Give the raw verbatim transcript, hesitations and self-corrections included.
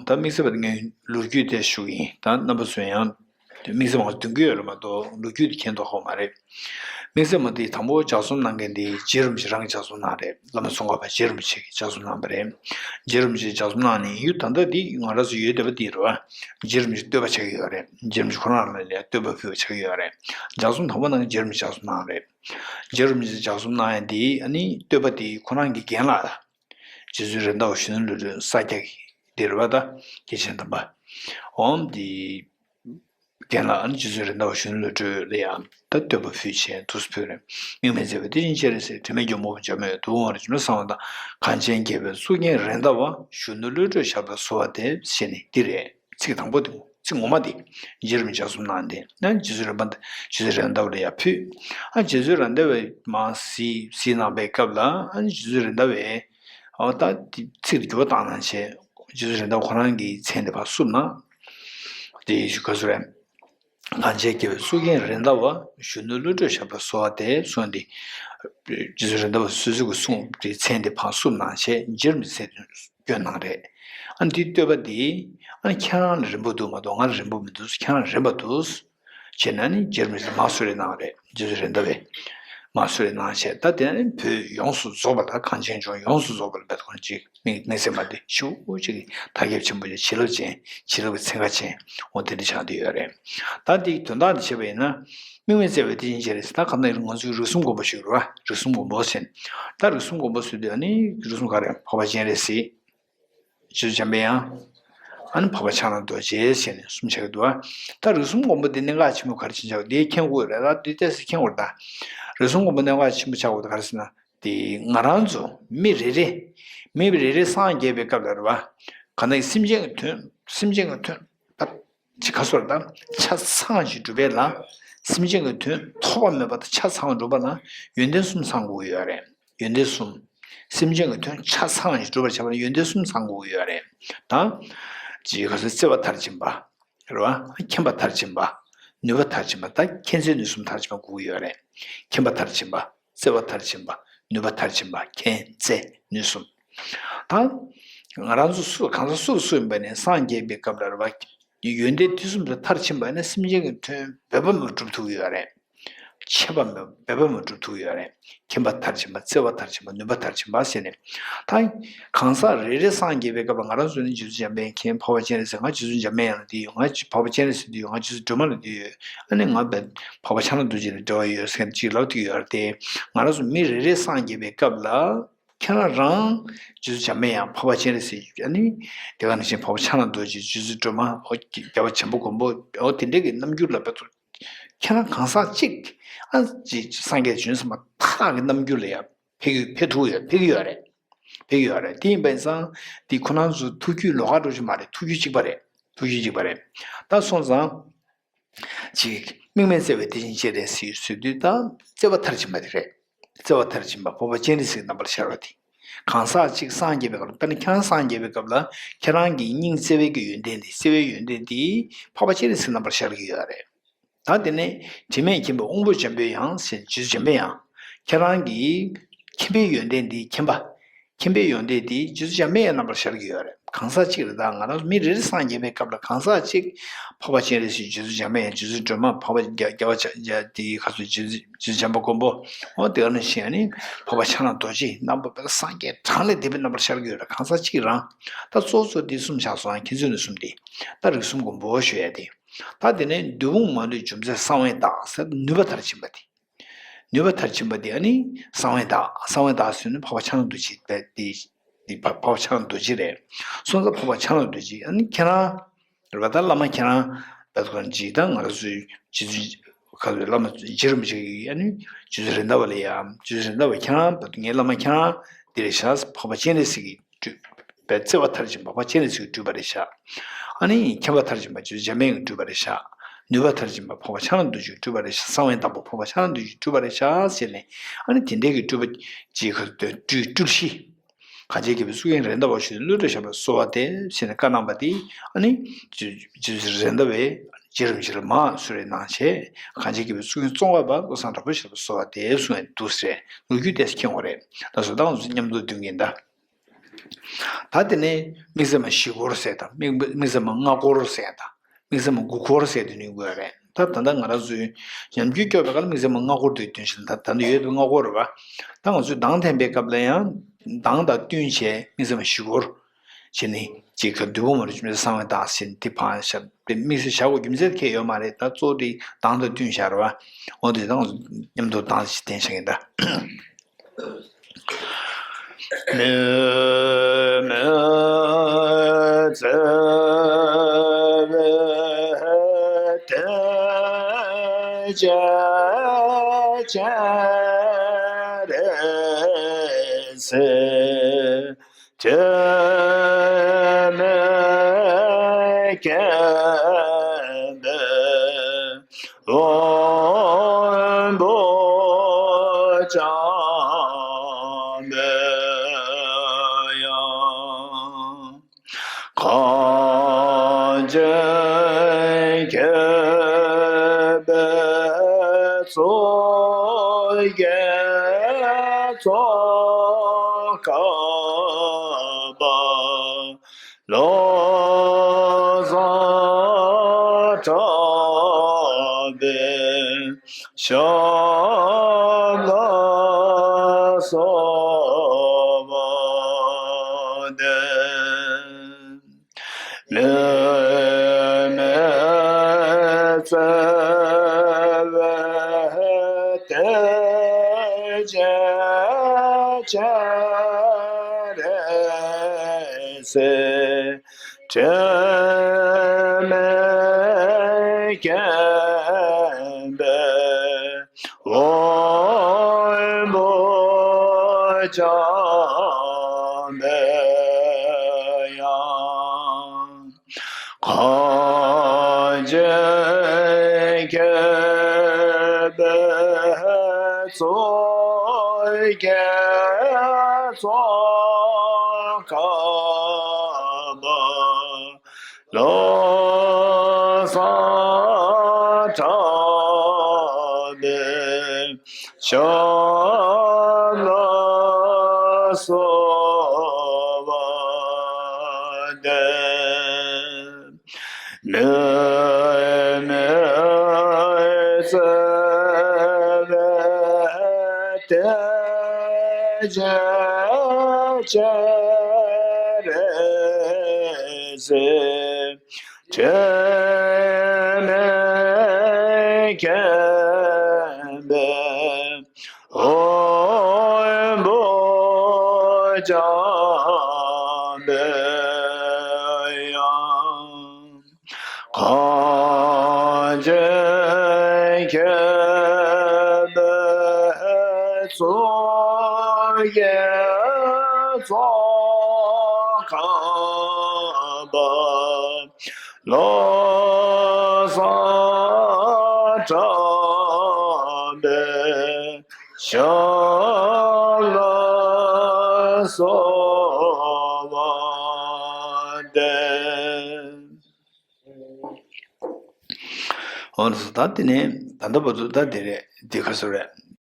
ད་དམིགས་བརྩེ་པ་དེ་ངས་ལོ་རྒྱུས་དེ་ཞུ་གི་ཡིན། ད་རྣམ་པ་ཚོས་ཡང་དམིགས་བརྩེ་མང་པོ་འདོན་གྱི་ཡོད་རེད་མ་གཏོགས་ལོ་རྒྱུས་དེ་མཁྱེན་མདོག་ཁ་པོ་མ་རེད། དམིགས་བརྩེ་མ་དེ་དང་པོ་ལྗགས་རྩོམ་གནང་མཁན་དེ་རྗེ་རིན་པོ་ཆེ་རང་གིས་ལྗགས་རྩོམ་གནང་རེད། བླ་མ་ཙོང་ཁ་པ་རྗེ་རིན་པོ་ཆེ་གིས་ལྗགས་རྩོམ་གནང་བ་རེད། རྗེ་རིན་པོ་ཆེས་ལྗགས་རྩོམ་གནང་ནས་ཡུལ་ད་ལྟ་འདི་ང་རང་ཚོ་ཡོད་བསྡད་པ་འདི་རེད་བ། རྗེ་རིན་པོ་ཆེ་བསྟོད་པ་ཆགས་ཀྱི་ཡོད་རེད། རྗེ་རིན་པོ་ཆེ་ཁོ་རང་ལ་ལ་བསྟོད་པ་ཕུལ་བ་ཆགས་ཀྱི་ཡོད་རེད། ལྗགས་རྩོམ་དང་པོ་གནང་མཁན་རྗེ་རིན་པོ་ཆེ་ལྗགས་རྩོམ་གནང་རེད། རྗེ་རིན་པོ་ཆེ་ལྗགས་རྩོམ་གནང་ཡ་འདི་ཨ་ནི་བསྟོད་པ་འདི་ཁོ་རང་གི་རྒན་ལགས་རྗེ་བཙུན་རེད་མདའ་བ་གཞོན་ནུ་བློ་གྲོས་ས་སྐྱ་གི་འདི་རེད་བ། ད་སྐྱེས་ཆེན་དམ་པ་འོམ་འདི་རྒན་ལགས་ཨ་ནི་རྗེ་བཙུན་རེད་མདའ་བ་གཞོན་ནུ་བློ་གྲོས་ལ་ཡང་ད་བསྟོད་པ་ཕུལ་བྱས་དུས་སུ་ཕུལ་རེད། དམིགས་མེད་བརྩེ་བའི་གཏེར་ཆེན་སྤྱན་རས་གཟིགས། དྲི་མེད་མགོན་པོ་འཇམ་དཔལ། དུས་འཁོར་འཇིགས་མེད་གསང་བའི་བདག། གངས་ཅན་རྒྱལ་པོའི་གཙུག་རྒྱན་རེད་མདའ་བ། གཞོན་ནུ་བློ་གྲོས་ཞབས་ལ་གསོལ་བ་འདེབས་ཞེས་ནི་འདི་རེད། ཚིག་དང་པོ་དེ་ཚིག་ངོ་མ་དེ་རྗེ་རིན་པོ་ཆེས་ལྗགས་རྩོམ་གནང་དེ་ན་རྗེ་བཙུན་རེད་མདའ་རྗེ་བཙུན་རེད་མདའ་བ་ལ་ཡར་ཕུལ། ཨ་རྗེ་བཙུན་རེད་མདའ་བས་མར་གཟིགས་གཟིགས་གནང་པའི་སྐབས་ལ་ཨ་རྗེ་བཙུན་རེད་མདའ་བས་ཨོ་ད་དེ་ཚིག་དེ་འགྱུར་བ་བཏང་གནང་བྱས་རྗེ་བཙུན་རེད་མདའ་བ་ཁོ་རང་གི་མཚན་དེ་ཕར་བསུབས་གནང་། དེ་ཞུ་ག་ཚོད་རེད། གངས་ཅན་རྒྱལ་པོའི་གཙུག་རྒྱན་རེད་མདའ་བ། གཞོན་ནུ་བློ་གྲོས་ཞབས་ལ་གསོལ་བ་འདེབས་གསུངས་ཏེ། རྗེ་བཙུན་རེད་མདའ་བ་སོ་སོ་གི་གསུང་དེ་མཚན་དེ་ཕར་བསུབས་གནང་བྱས་རྗེ་རིན་པོ་ཆེ་མཚན་དེ་བསྐྱོན་གནང་རེད། ཨ་ནི་དེའི་བསྟོད་པ་འདི་ཨ་ནི་ཁྱེད་རང་ལ་རན་པོ་འདུག་མ་གཏོགས་ང་ལ་རན་པོ་མི་འདུག་ཁྱེད་རང་རན་པ་འདུག་བྱས་ན་ནི་རྗེ་རིན་པོ་ཆེས་མར་གསོལ་རས་གནང་རེད། རྗེ་བཙུན་རེད་མདའ་བས་མར་གསོལ་རས་གནང་བྱས་ད་དེ་ནི་བོད་ཡོངས་སུ་རྫོགས་པ་དང་གངས་ཅན་ལྗོངས་ཡོངས་སུ་རྫོགས་པ་ལ་བེད་ཁོང་ཅིག་མི་མི་སེམས་པ་དེ་ཞེ་པོ་ཅིག་དར་ཁྱབ་ཆེན་པོ་ཅིག་བྱིན་རླབས་ཅན་བྱིན་རླབས་ཀྱི་ཚན་ཁ་ཅན་འོ་དེ་འདྲ་ཆགས་བསྡད་ཡོད་རེད། ད་དེའི་དོན་དག་འདི་བྱས་པ་ཡིན་ན་དམིགས་མེད་བརྩེ་བའི་གཏེར་ཆེན་སྤྱན་རས་གཟིགས། ད་ག་ནང་ང་ཚོའི་རིགས་གསུམ་མགོན་པོ་ཞིག་རེད་བ། རིགས་གསུམ་མགོན་པོ་ཟེར་ད་རིགས་གསུམ་མགོན་པོ་ཟེར་དུས་ཨ་ནི་རིགས་གསུམ་ག་རེ་འཕགས་པ་སྤྱན་རས་གཟིགས། རྗེ་བཙུན་འཇམ་པའི་དབྱངས། ཨ་ནི་འཕགས་པ་ཕྱག་ན་རྡོ་རྗེ་ཟེར་ནས་གསུམ་ཆགས་ཀྱི་འདུག་བ། ད་རིགས་གསུམ་མགོན་པོ་འདི་གནད་འགག་ཆེན་པོ་ག་རེ་ཆེན་ཆགས་འདི་མཁྱེན་དགོས་རེད། ད་འདི་ཏོག་ཙམ་མཁྱེན་དགོས་རེད། ད་རིགས་གསུམ་མགོན་པོ་གནད་འགག་ཆེན་པོ་ཆགས་དགོས་ད་ག་རེ་ཟེར་ན། དེ་ང་རང་ཚོ་མི་རེ་རེ་མི་རེ་རེ་སངས་རྒྱས་པའི་སྐབས་ལ་རེད་བ། གང་ལྟར་སེམས་ཅན་གྱི་དོན་སེམས་ཅན་གྱི་དོན་ད་ཅི་ག་སོར་ད་ཆ་ཚང་ཞིག་སྒྲུབ་པས་ལ་སེམས་ཅན་གྱི་དོན་ཐོགས་པ་མེད་པ་དང་ཆ་ཚང་སྒྲུབ་པ་ལ་ཡོན་ཏན་གསུམ་ཚང་དགོས་ཀྱི་ཡོད་རེད། ཡོན་ཏན་གསུམ། སེམས་ཅན་གྱི་དོན་ཆ་ཚང་ཞིག་སྒྲུབ་པར་བྱ་བ་ལ་ཡོན་ཏན་གསུམ་ཚང་དགོས་ཀྱི་ཡོད་རེད། ད་ཅི་ག་སོར་བརྩེ་བ་མཐར་ཕྱིན་པ། རེད་བ། མཁྱེན་པ་མཐར་ཕྱིན་པ། ནུས་པ་མཐར་ཕྱིན་པ་ད་མཁྱེན་བརྩེ་ནུས་གསུམ་མཐར་ཕྱིན་པ་དགོས་ཀྱི་ཡོད་རེད། མཁྱེན་པ་མཐར་ཕྱིན་པ། བརྩེ་བ་མཐར་ཕྱིན་པ། ནུས་པ་མཐར་ཕྱིན་པ། མཁྱེན་བརྩེ་ནུས་གསུམ། ད། ང་རང་ཚོ་སུ་གང་ཟག་སུ་རུ་སུ་ཡིན་པ་ནས་སངས་རྒྱས་པའི་སྐབས་ལ་རེད་བ། ཡོན་ཏན་དེ་གསུམ་དུ་མཐར་ཕྱིན་པ་ནི་སེམས་ཅན་གྱི་དོན་འབད་པ་མི་སྒྲུབ་ཐུབ་ཀྱི་ཡོད་རེད། ཁྱད་པར་མི་འབད་པ་མི་སྒྲུབ་ཐུབ་ཀྱི་ཡོད་རེད། མཁྱེན་པ་མཐར་ཕྱིན་པ། བརྩེ་བ་མཐར་ཕྱིན་པ། ནུས་པ་མཐར་ཕྱིན་པ་ཟེར་ནས། ད། གང་ཟག་རེ་རེ་སངས་རྒྱས་པའི་སྐབས་ལ་ང་རང་ཚོ་ནི་རྗེ་བཙུན་འཇམ་དཔལ་མཁྱེན། འཕགས་པ་སྤྱན་རས་གཟིགས། ང་རྗེ་བཙུན་འཇམ་དཔལ་དབྱངས་ལ་འདི་ཡོད། ང་འཕགས་པ་སྤྱན་རས་གཟིགས་འདི་ཡོད། ང་རྗེ་བཙུན་སྒྲོལ་མ་ལ་འདི་ཡོད། ཨ་ནི་ང་བས་འཕགས་པ་ཕྱག་ན་རྡོ་རྗེ་ལ་འབྲེལ་བ་ཡོད་ཟེར་མཁན་ཅིག་ལབ་ཐུབ་ཀྱི་ཡོད་རེད་དེ། ང་རང་ཚོ་མི་རེ་རེ་སངས་རྒྱས་པའི་སྐབས་ལ། ཁྱེད་རང་རང་། རྗེ་བཙུན་འཇམ་དཔལ་དབྱངས། འཕགས་པ་སྤྱན་རས་གཟིགས། ཨ་ནི། དེ་ག་ནང་བཞིན་འཕགས་པ་ཕྱག་ན་རྡོ་རྗེ། རྗེ་བཙུན་སྒྲོལ་མ། ཨོ། རྒྱལ་བ་བྱམས་པ་མགོན་པོ། ཨོ་དེ་འདྲས་ཀྱི་རྣམ་འགྱུར་ལ་བབས་ཚུལ། ཁྱེད་རང་གང་ཟག་གཅིག་ཨ་ཅེ་སངས་རྒྱས་བྱོན་ཟིན་པ་མཐའ་དག་གི་རྣམ་འགྱུར་ལ་ཡང་ཕེབས་ཀྱི་ཕེབས་ཐུབ་ཡོད། ཕེབས་ཀྱི་ཡོད་རེད། ཕེབས་ཀྱི་ཡོད་རེད། དེ་ཡིན་པ་ཡིན་ཙང་དེ་ཁོ་རང་ཚོ་ཐུགས་རྒྱུད་ལོགས་ཀ་འགྲོ་རྒྱུ་མ་རེད། ཐུགས་རྒྱུད་གཅིག་པ་རེད། ཐུགས་རྒྱུད་གཅིག་པ་རེད། ད་སོང་ཙང་། ཅིག་དམིགས་མེད་བརྩེ་བའི་གཏེར་ཆེན་སྤྱན་རས་གཟིགས་ཟེར་དུས་ད་བརྩེ་བ་མཐར་ཕྱིན་པ་དེ་རེད། བརྩེ་བ་མཐར་ཕྱིན་པ་འཕགས་པ་སྤྱན་རས་གཟིགས་རྣམ་པར་ཤར་བ་དེ། གང་ཟག་གཅིག་སངས་རྒྱས་པའི་སྐབས་ལ་ད་ནི་ཁྱེད་རང་སངས་རྒྱས་པའི་སྐབས་ལ་ཁྱེད་རང་གི་སྙིང་བརྩེ་བའི་གི་ཡོན་ཏན་དེ་བརྩེ་བའི་ཡོན་ཏན་དེ་འཕགས་པ་སྤྱན་རས་གཟིགས་རྣམ་པར་ཤར་གྱི་ཡོད་རེད། ད་དེ་ནས་དྲི་མེད་མཁྱེན་པའི་དབང་པོ་འཇམ་པའི་དབྱངས་ཟེར་རྗེ་བཙུན་འཇམ་པའི་དབྱངས། ཁྱེད་རང་གི་མཁྱེན་པའི་ཡོན་ཏན་འདི་མཁྱེན་པ། མཁྱེན་པའི་ཡོན་ཏན་འདི་རྗེ་བཙུན་འཇམ་པའི་དབྱངས་རྣམ་པར་ཤར་གྱི་ཡོད་རེད། གང་ཟག་གཅིག་རེད། ད་ང་རང་ཚོ་མི་རེ་རེ་སངས་རྒྱས་པའི་སྐབས་ལ་གང་ཟག་གཅིག་འཕགས་པ་སྤྱན་རས་གཟིགས། རྗེ་བཙུན་འཇམ་པའི་དབྱངས། རྗེ་བཙུན་སྒྲོལ་མ། འཕགས་པ་རྒྱལ་རྒྱལ་བ་བྱ་བྱ་དེའི་ཁ་སོ་རྗེ་བཙུན་རྗེ་བཙུན་འཇམ་པ་མགོན་པོ། འོ་དེ་ག་ནང་བཞིན་ཨ་ནི་འཕགས་པ་ཕྱག་ན་རྡོ་རྗེ་རྣམ་པ་དཔེ་སངས་རྒྱས་གྲངས་ལས་འདས་པའི་རྣམ་པར་ཤར་གྱི་ཡོད་རེད། གང་ཟག་གཅིག་རང་། ད་གཙོ་གཙོ་འདི་གསུམ་ཆགས་སོང་། མཁྱེན་བརྩེ་ནུས་གསུམ་འདི། ད་རིགས་གསུམ་མགོན་པོ་ཞུ་ཡ་དེ། ད་དེ་ནས་བདུད་དཔུང་མ་ལུས་འཇོམས་མཛད་གསང་བའི་བདག་ཟེར་ནུས་པ་མཐར་ཕྱིན་པ་དེ། ནུས་པ་མཐར་ཕྱིན་པ་དེ་ཨ་ནི་གསང་བའི་བདག་གསང་བའི་བདག་ཟེར་ནི་འཕགས་པ་ཕྱག་ན་རྡོ་རྗེ་དེ་དེ་འཕགས་པ་ཕྱག་ན་རྡོ་རྗེ་རེད། སོང་ཙང་འཕགས་པ་ཕྱག་ན་རྡོ་རྗེ་ཨ་ནི་ཁྱེད་རང་རེད་པ། ད་བླ་མ་ཁྱེད་རང་བལ་ཀོན་གྱི་ད་ང་རང་ཚོའི་རྗེ་བཙུན་ཁ་ལོའི་བླ་མ་རྗེ་རིན་པོ་ཆེ་གིས་ཨ་ནི་རྗེ་བཙུན་རེད་མདའ་བ་ལ་ཡ། རྗེ་བཙུན་རེད་མདའ་བ་ཁྱེད་རང་བལ་ཀོན་ངའི་བླ་མ་ཁྱེད་རང་འདི་རེད་ཤག་འཕགས་པ་སྤྱན་རས་གཟིགས་ཀྱི་སྤྲུལ་པའི་བརྩེ་བ་མཐར་ཕྱིན་པ་འཕགས་པ་སྤྱན་རས་གཟིགས་སྤྲུལ་པ་རེད་ཤག་ཨ་ནི་མཁྱེན་པ་མཐར་ཕྱིན་པ་རྗེ་བཙུན་འཇམ་དཔལ་གྱི་སྤྲུལ་པ་རེད་ཤག་ནུས་པ་མཐར་ཕྱིན་པ་འཕགས་པ་ཕྱག་ན་རྡོ་རྗེའི་སྤྲུལ་པ་རེད་ཤག་གསང་བའི་བདག་པོ་འཕགས་པ་ཕྱག་ན་རྡོ་རྗེའི་སྤྲུལ་པ་རེད་ཤག་ཟེར་ནས་ཨ་ནི་དེ་འདྲའི་གི་སྤྲུལ་པ་ཅིག་ག་སྤྲུལ་སྤྲུལ་གཞི། གངས་ཅན་རྒྱལ་པོའི་གཙུག་རྒྱན་རེད་མདའ་བ་ཞུས་ཏེ་བློ་གྲོས་ཞབས་ལ་གསོལ་བ་འདེབས་ཟེར་ནས་བཀའ་གནང་པ་དེ་ཨ་ནི་རྗེ་བཙུན་རེད་མདའ་བས་རྗེ་རིན་པོ་ཆེ་ལ་མར་གསོལ་རས་གནང་བྱས་གངས་ཅན་རྒྱལ་པོའི་གཙུག་རྒྱན་ཙོང་ཁ་པ་བློ་བཟང་གྲགས་པའི་ཞབས་ལ་གསོལ་བ་འདེབས་གསུངས་ཡ་འདུག་ཟེར་ལོ་རྒྱུས་དེ་མཁྱེན་དགོས་རེད། ད་བཟོ་སྟངས་ཚོ་མཉམ་དུ་འདོན་གྱིན་གདའ། ད་དེ་ནས་དམིགས་བརྩེ་མ་བཞི་སྐོར་ཟེར་དང་། དམིགས་དམིགས་བརྩེ་མ་ལྔ་སྐོར་ཟེར་དང་། དམིགས་བརྩེ་མ་དགུ་སྐོར་ཟེར་དུ་ནི་དགོས་རེད། ད་ད་ལྟ་ང་རང་ཚོའི་ཉམས་རྒྱུན་སྐྱོར་བའི་སྐབས་ལ་དམིགས་བརྩེ་མ་ལྔ་སྐོར་དུ་བསྟུན་བཞིན། ད་ད་ལྟ་ཡོད་པའི་ལྔ་སྐོར་རེད་པ། ད་ང་ཚོས་གདངས་འཐེན་པའི་སྐབས་ལ་ཡང་གདངས་དང་བསྟུན་བྱས་དམིགས་བརྩེ་མ་བཞི་སྐོར་བྱས་ནས་ཅིག་ག་བདུད་པོ་མ་རུ་ཆུ་མེ་གསང་བའི་བདག་ཟེར་ནས་དེ་འཕངས་བཞག་དེ་དམིགས་བརྩེ་བཞག་དགོས་རྒྱུ་མཚན་ཁྱད་ཡོད་མ་རེད། ད་གཙོ་བོ་དེ་གདངས་དང་བསྟུན་བཞག་རེད་པ། འོ་དེ་དང་མཉམ་དུ་གདངས་ཤིག་བསྟན་བཞག་ཡིན་ད། དམིགས་བརྩེ་བའི་དེ་ཅི་རེད་ཟེར། དྲི་མེད་བསྐལ་པའི་དབང་པོ་འཇོམས་པའི་དབྱངས། གངས་ཅན་བསྐལ་པའི་ཚོགས་ཀྱི་ཚོགས་ཀྱི་བཀའ་བློ་བཟང་གྲགས་པའི་ཞབས་ལ་གསོལ་བ་འདེབས། དམིགས་མེད་བརྩེ་བའི་གཏེར་ཆེན་སྤྱན་རས་གཟིགས། དྲི་མེད་བསྐལ་པའི་དབང་པོ་འཇོམས་པའི་དབྱངས། གངས་ཅན་བསྐལ་པའི་ཚོགས་ཀྱི་ཚོགས་བཀའ་བློ་བཟང་གྲགས་པའི་ཞབས་ལ་གསོལ་བ་འདེབས། དམིགས་མེད་བརྩེ་བའི་གཏེར་ཆེན་སྤྱན་རས་གཟིགས། དྲི་མེད་བསྐལ་པའི་དབང་པོ་འཇོམས་པའི་དབྱངས། གངས་ཅན་བསྐལ་པའི་ཚོགས་ཀྱི་ཚོགས་བཀའ་བློ་བཟང་གྲགས་པའི་ཞབས་ལ་གསོལ་བ་འདེབས། འོ་ན་ད་དེ་ནས་ད་ལྟ་བར་དུ་ད་དེ་རེད། དེ་ག་ཚོད་རེད།